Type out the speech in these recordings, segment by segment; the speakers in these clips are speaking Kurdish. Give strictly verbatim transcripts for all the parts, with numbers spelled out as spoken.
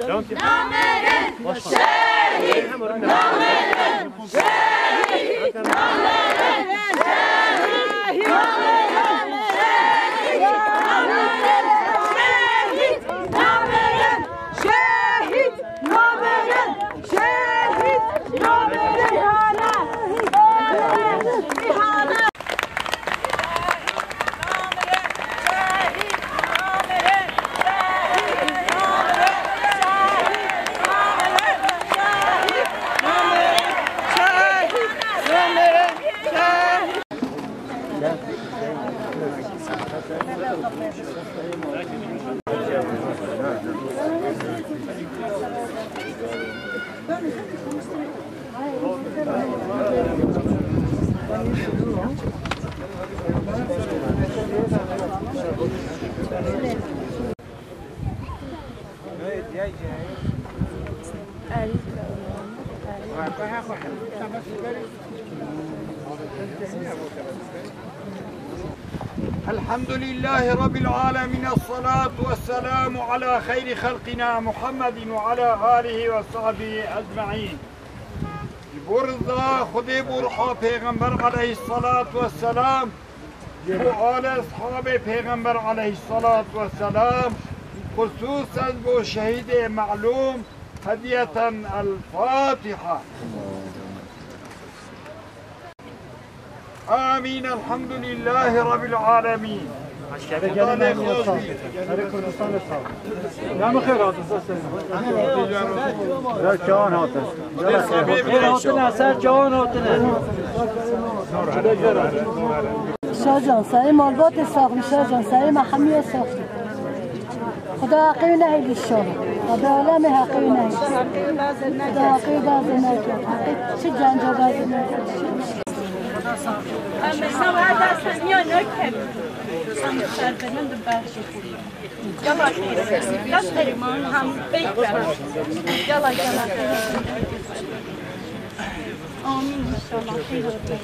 Namerin şehîd, namerin şehîd, namerin şehîd, namerin şehîd, namerin şehîd, namerin şehîd, namerin şehîd, namerin şehîd. الحمد لله رب العالمين، الصلاة والسلام على خير خلقنا محمد وعلى آله وصحبه أجمعين. Ji bo rida Xwedê, bo ruha Pêxember aleyhissalatu vesselam, ji bo alê eshabê Pêxember aleyhissalatu vesselam, xusûsen bo şehîdê melûm, hediyeten El Fatiha. Amîn. Elhamdülillahî Rabbil Alemîn. Gelin Xuda lê xweş bî. Serê Kurdistanê sağ ol. Ya min xêr hatin, ser serê. Ya çawan hatin. Xêr hatine, ser çawan hatine. Şacan, serê malbatê sax bî, Şacan, serê me hemiya sax bî. Xuda heqê wî nehêlî şa. Xuda alemê heqê wî nehêlî. Xuda heqê wî bazê neke. Heqê çi cenca bazê neke. Em êşa we dest niya nekin. Em serbilind bexşî. Yala, dest xêr man hem peyker. Yala, yala. Amin inşallah. Xeyr olsun.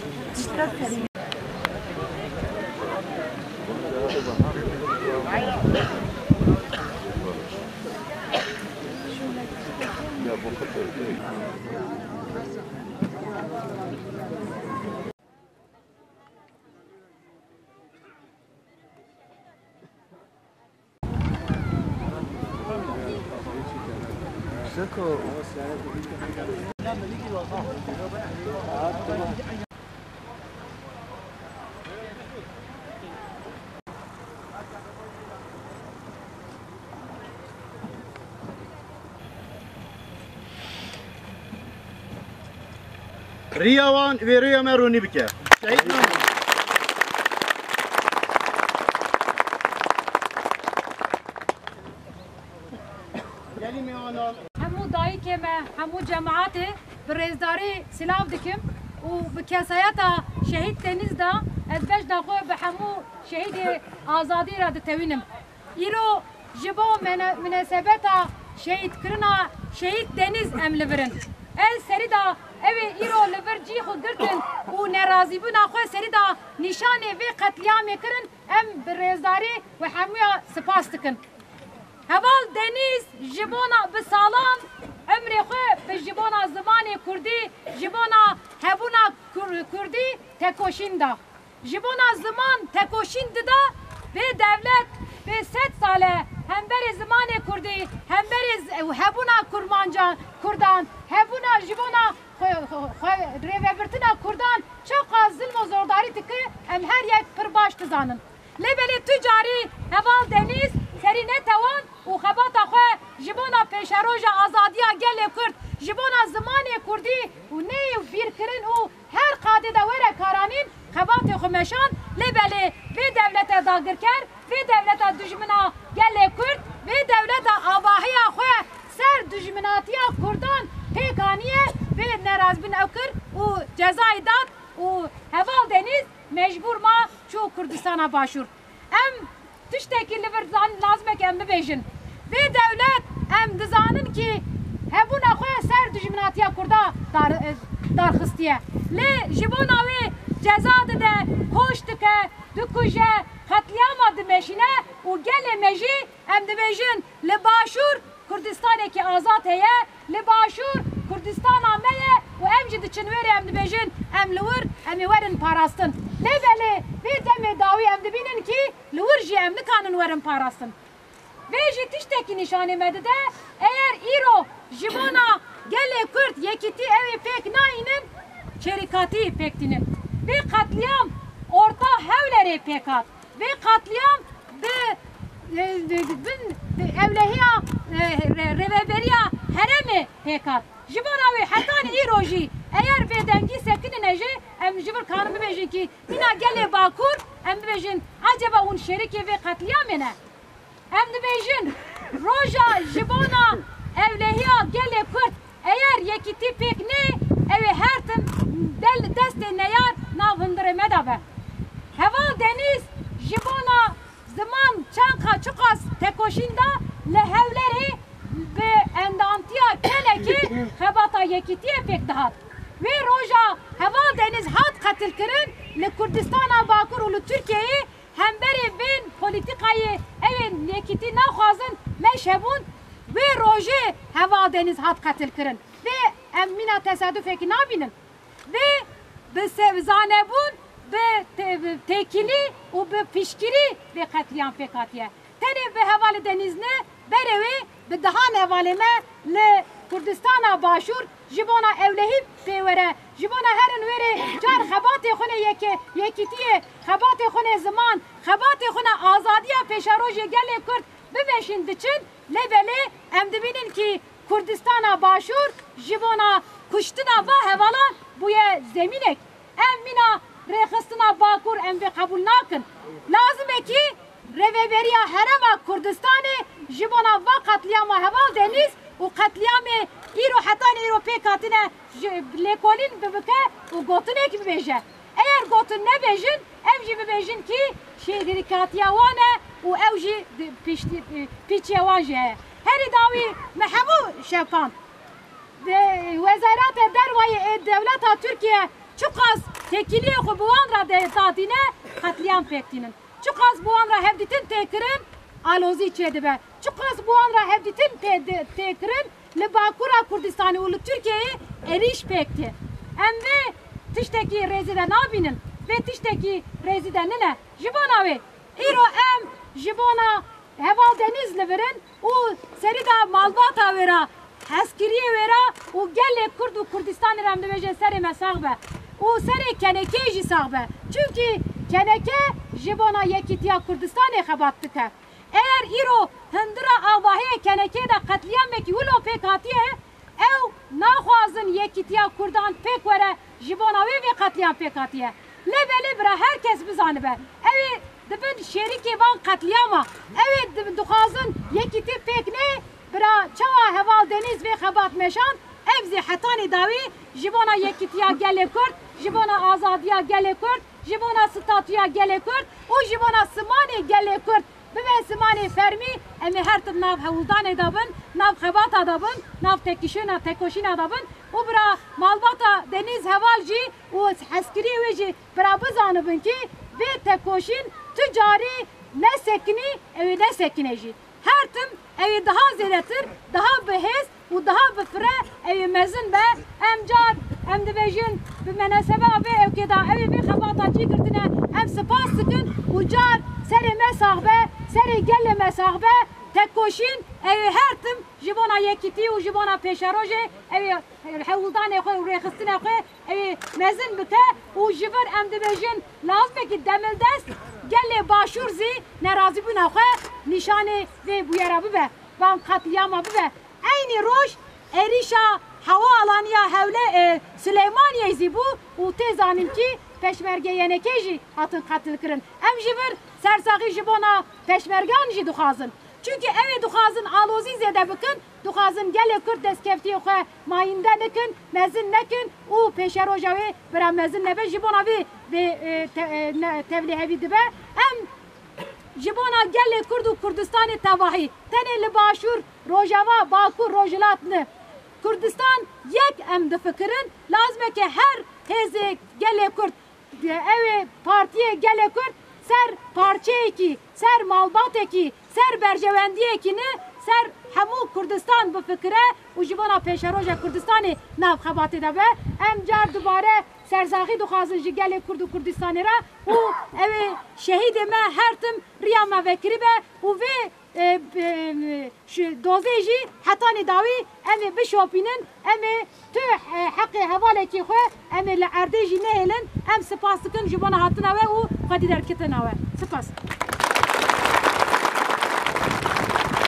Riya wan wê rêya me ronî bike. Şehîd me. Gelî mêvanan. Hemû dayikê me, hemû cemaetê bi rêzdarî silav dikim û bi kesayeta Şehîd Deniz de ez bejna xwe bi hemû şehîdê azadî re ditewînim. Îro ji bo mene-, minesebeta şehîdkirina Şehîd Deniz em li vir in. Ez serî de ew ê îro li vir cî xwe girtin û nerazîbûna xwe serî de nîşanê vê qetlîamê kirin, em bi rêzdarî we hemûya spas dikin. Heval Deniz ji bona bi salan emrê xwe bi ji bona zimanê kurdî, ji bona hebûna kur-, kurdî tekoşîn da. Ji bona ziman tekoşîn dida, vê dewlet pênc sed sal e hemberê zimanê kurdî, hemberê z-, hebûna kurmancan, kurdan, hebûna ji bona xwe, xwe, xwe rêvebirtina kurdan çaqa zilm û zordarî dike, em her yek pir baş dizanin. Lê belê tu carî heval Deniz serî netewan û xebata xwe ji bona pêşeroja azadiya gelê Kurd, ji bona zimanê kurdî û neyê bîrkirin û her qadê de were karanîn xebatê xwe meşand, lê belê vê dewlete dagirker, vê dewleta dijmina gelê Kurd, vê dewleta avahiya xwe ser dijminatiya kurdan pêk aniye, vê nerazbûn ew kir û cezayê dat û heval Deniz mecbûr ma çû Kurdistana Başûr. Em tiştekî li vir zan-, lazim e ke em bibêjin. Vê dewlet em dizanin kî hebûna xwe ser dijminatiya Kurda dar-, e, darxistiye. Lê ji bona wê ceza dide, koç dike, dikuje, qetlîama dimeşîne û gelê me jî em dibêjin li Başûr Kurdistanekî azad heye, li Başûr Kurdistana me ye û em jî diçin wê rê, em dibêjin, em li wir, em ê werin parastin. Lê belê vê demê dawî em dibînin kî li wir jî em nikanin werin parastin. Vê jî tiştekî nîşanê me dide, eger îro ji bona gelê Kurd yekîtî ew ê pêk nayînin, şerîkatî pêk tînin. Vê qetlîam orta Hewlerê pêk hat. Vê qetlîam bi, e, bin ewlehiya, e, re-, rêveberiya herêmê pêk hat. Ji bona wê hetanî îro jî eger bêdengî sekinine jî em ji vir karin bibêjin kî mîna gelê Bakur em bibêjin, eceba hûn şerîkê vê qetlîamê ne? Em dibêjin, roja ji bona ewlehiya gelê Kurd eger yekîtî pêk nê, ew ê her tim del destê neyar nav hundirê me de be. Heval Denîz ji bona ziman çanka çiqas tekoşîn da, li Hewlerê bi endamtiya kenekê xebata yekîtiyê pêk dihat. Wê roja Heval Denîz hat qetilkirin, li Kurdistana Bakur û li Tirkiyeyê hemberî vên polîtîkayê ew ên yekîtî naxwazin meşebûn, wê rojê Heval Denîz hat qetilkirin. Vê em mîna tesadufekî nabînin. Vê bi se-, zanebûn, bi te-, bi têkilî û bi piştgirî vê qetlîam pêk hatiye. Tenê vê hevalê Denîz ne, berê wê bi dehan hevalê me li Kurdistana Başûr ji bona ewlehî pê were, ji bona herin wêrê car xebatê xwe nê yeke-, yekîtiyê, xebatê xwe nê ziman, xebatê xwe nê azadiya pêşerojê gelê Kurd bimeşin diçin, lê belê em dibînin kî Kurdistana Başûr ji bona kuştina va hevalan bûye zemînek. Em mîna rêxistina Bakur em vê qebûl nakin. Lazim e kî Rêveberiya Herêma Kurdistanê ji bona va qetlîama Heval Denîz û qetlîamê îro hetanî îro pêk hatine ji lêkolîn bibike û gotinek bibêje. Eger gotin nebêjin, em jî bibêjin kî şêrîkatiya wan e û ew jî di piştî, pîçiya wan jî heye. Herî dawî me hemû şewqand. Di Wezareta Derwayê ê dewleta Tirkiye çiqas têkiliyê xwe bi wan re de-, dadîne, qetlîam pêk tînin. Çiqas bi wan re hevdîtin tê kirin, alozî çêdibe. Çiqas bi wan re hevdîtin tê di-, tê kirin, li Bakura Kurdistanê û li Tirkiyeyê êrîş pêk tê. Em vê tiştekî rêzê de nabînin, vê tiştekî rêzê de nine. Ji bona wê, îro em ji bona Heval Denîz li vir in û serî de malbata wê re, hezkiriyê wê re û gelê Kurd û Kurdistanê re em dibêjin serê me sax be û serê kenekê jî sax be. Çimkî keneke ji bona yekîtiya Kurdistanê xebat dike. Eger îro hundira avahiyê kenekê de qetlîamekî wilo pêk hatiye, ew naxwazin yekîtiya Kurdan pêk were, ji bona wê vê qetlîam pêk hatiye. Lê belê bira her kes bizanibe, ew ê dibin şêrikê van qetlîama, ew ê di-, dixwazin yekîtî pêk nê, bira çawa Heval Denîz vê xebat meşand, ev zî hetanî dawî ji bona yekîtiya gelê Kurd, ji bona azadiya gelê Kurd, ji bona statûya gelê Kurd û ji bona simanê gelê Kurd bibe simanê fermî, em ê her tim nav hewldanê de bin, nav xebata de bin, nav tekişîna, tekoşîna de bin û bira malbata Denîz Heval jî û hezkiriyê wê jî bira bizanibin kî vê tekoşîn tu carî nesekinî, ew ê nesekine jî. Her tim ew ê daha zêdetir, daha bi hêz û daha bi fire ew ê mezin be. Em car, em dibêjin, bi menaseba vê ewkê de ew ê vê xebata cî girtine, em spas dikin û car serê me sax be, serê gelê me sax be. Tekoşîn ew ê her tim ji bona yekîtî û ji bona pêşerojê ew ê hewldanê xwe û rêxistinê xwe ew ê mezin bike û ji vir em dibêjin lazimekî demildest gelê Başûr zî nerazîbûna xwe nîşanê vê bûyera bibe, van qetlîama bibe. Eynî roj êrîşa hewa alaniya hewle, e, Silêmaniyê zî bû û tê zanîn kî peşmergeyê Y N K'ê jî hatin qetilkirin. Em ji vir sersaxî ji bona peşmergan jî dixwazin. Çimkî ew ê dixwazin alozî zêde bikin, dixwazin gelê Kurd destkeftiyê xwe mayînde nikin, mezin nekin û pêşeroja wê bira mezin nebe. Ji bona vê vê, e, te-, e, ne-, tevlîhevî dibe. Em ji bona gelê Kurd û Kurdistanê tevahî, tenê li Başûr, Rojava, Bakur, Rojhilat ne. Kurdistan yek em difikirin, lazim e ke her hêzê gelê Kurd, ew ê partiyê gelê Kurd ser parçeyekî, ser malbatekî, ser berjewendiyekî ne, Ser hemû Kurdistan bifikire û ji bona pêşeroja Kurdistanê nav xebatê de be. Em car dubare sersaxî dixwazin ji gelê Kurd û Kurdistanê re û ew ê şehîdê me her tim riya me vekirî be û vê, e, e, şi-, dozê jî hetanî dawî em ê bişopînin, em ê tu, e, heqê hevalekî xwe em ê li erdê jî nehêlin. Em spas dikin ji bona hatina we û xwedî derketina we. Spas.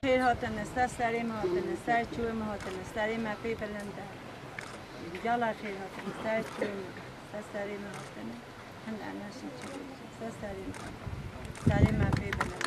Xêr hatine, ser serê me hatine, ser çûyê me hatine, serê me pê bilind e. Gala xêr hatine, ser çûyê me, ser serê me hatine. Hin enerji çûyê, ser serê me hatine. Serê me pê bilind e.